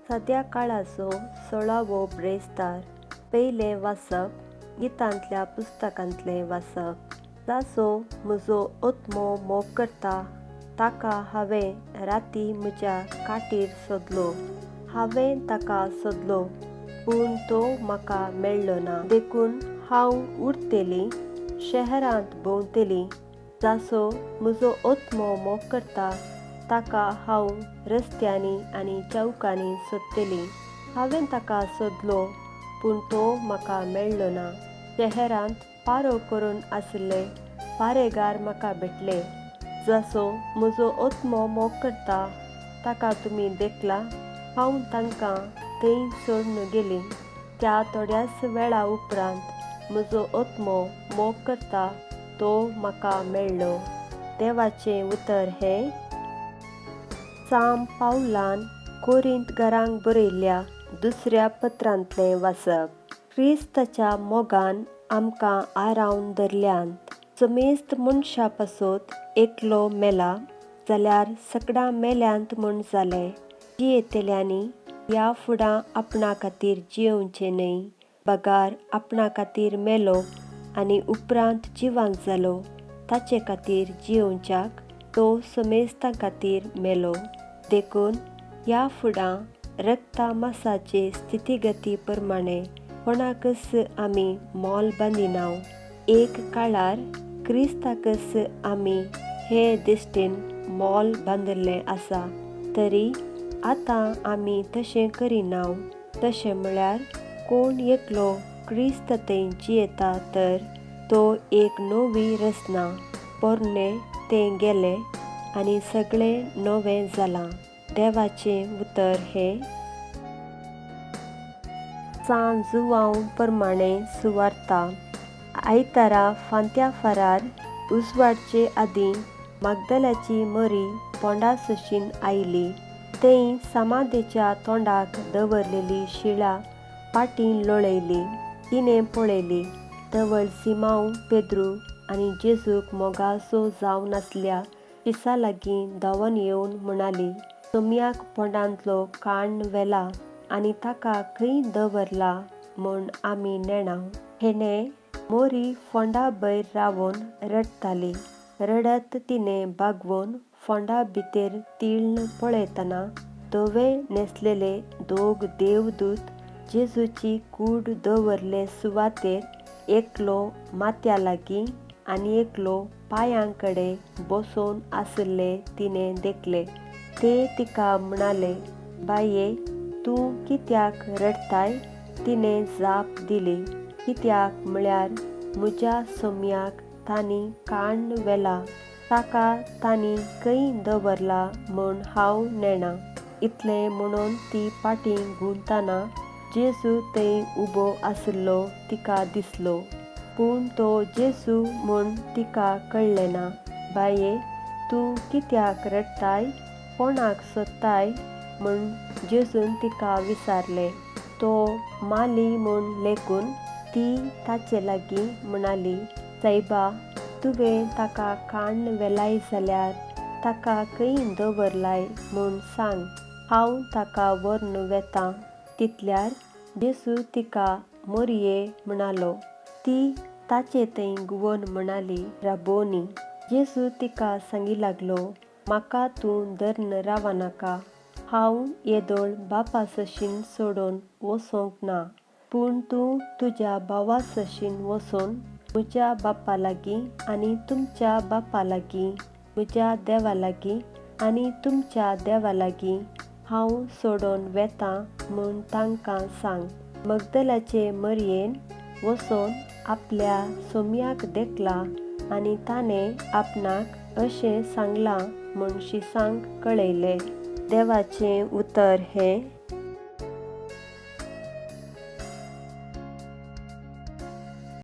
सद्या काळाचो 16वो ब्रेस्तार. पयलें वाचप गितांतल्या पुस्तकांतलें वाचप. जाचो म्हजो आत्मो मोग करता ताका हांवें राती म्हज्या काटीर सोदलो. हांवें ताका सोदलो पूण तो म्हाका मेळ्ळो ना. देखून हांव उरतली शहरांत भोंवतली. जाचो म्हजो आत्मो मोग करता ताका हांव रस्त्यांनी आनी चौकांनी सोदतली. हांवें ताका सोदलो पूण तो म्हाका मेळ्ळो ना. शहरांत पारो करून आशिल्ले पारेगार म्हाका भेटले. जाचो म्हजो आत्मो मोग करता ताका तुमी देखला. हांव तांकां थंय सोडून गेली. त्या थोड्याच वेळा उपरांत म्हजो आत्मो मोग करता तो म्हाका मेळ्ळो. देवाचें उतर हें साम पावलान कोरिंतकारांक बरयल्ल्या दुसऱ्या पत्रांतलें वाचप. क्रिस्ताच्या मोगान आमकां आरावन धरल्यांत. समेस्त मनशा पासत एकलो मेला जाल्यार सगळां मेल्यांत म्हूण जालें. जियेतल्यांनी ह्या फुडां आपणा खातीर जियेवचें न्हय, बगार आपणा खातीर मेलो आनी उपरांत जिवांत जालो ताचे खातीर जियेवच्याक तो समेस्तां खातीर मेलो. देखून ह्या फुडां रक्ता मासाचे स्थितीगती प्रमाणे कोणाकच आमी मोल बांदिनाव. एक काळार क्रिस्ताकच आमी हे दिश्टीन मोल बांदिल्लें आसा, तरी आतां आमी तशें करिनाव. तशें म्हळ्यार कोण एकलो क्रिस्त थंय जियेता तर तो एक नवी रचना, पोरणें तें गेलें आनी सगळें नवें जालां. देवाचें उतर हें सांत जुवांव प्रमाणें सुवार्ता. आयतारा फांत्या फारार उजवाडचे आदीं मागदलाची मरी पोंडा सशीन आयली. थंय समाधेच्या तोंडाक दवरलेली शिळा पाटीं लोळयली. तिणें पळयली तवळ सिमांव पेद्रू आनी जेजूक मोगासो जावन आसल्या शिसा लागीं धांवन येवन म्हणाली, सोमयाक पोंडांतलो काण व्हेला आनी ताका खंय दवरला म्हूण आमी नेणाव. हेणें मोरी फोंडा भयर रावन रडटाली. रडत तिणें बागवोन फोंडा भितर तिळ्ण पळयतना धवे न्हेसलेले दोग देवदूत जेजूची कूड दवरले सुवातेर एकलो माथ्या लागीं आनी एकलो पांयां कडेन बसोवन आशिल्ले तिणें देखले. ते तिका म्हणाले, बाये तूं कित्याक रडटाय? तिणें जाप दिली, कित्याक म्हळ्यार म्हज्या सोमयाक तांणी काण व्हेला, ताका तांणी खंय दवरला म्हूण हांव नेणा. इतलें म्हणून ती पाटीं घुंवतना जेजू थंय उबो आशिल्लो तिका दिसलो, पूण तो जेजू म्हूण तिका कळ्ळें ना. बाये तूं कित्याक रडटाय? कोणाक सोदताय म्हूण जेजून तिका विचारलें. तो माली म्हूण लेखून ती ताचे लागीं म्हणाली, सायबा तुवें ताका काण व्हेलाय जाल्यार ताका खंय दवरलाय म्हूण सांग, हांव ताका व्हरून वेतां. तितल्यार जेजू तिका मोरये म्हणालो. ती ताचे थंय घुंवोन म्हणाली, राबोनी. जेजू तिका सांगी लागलो, म्हाका तूं धरून रावनाका, हांव येदोळ बापा सशीन सोडून वचोंक ना, पूण तूं तुज्या भावा सशीन वचून म्हज्या बापा लागीं आनी तुमच्या बापा लागीं, म्हज्या देवा लागीं आनी तुमच्या देवा लागीं हांव सोडून वेतां म्हूण तांकां सांग. मगदलाचे मरयेन वचून आपल्या सोमयाक देखला आनी ताणें आपणाक अशें सांगलां म्हूण शिसांक कळयलें. देवाचें उतर हें.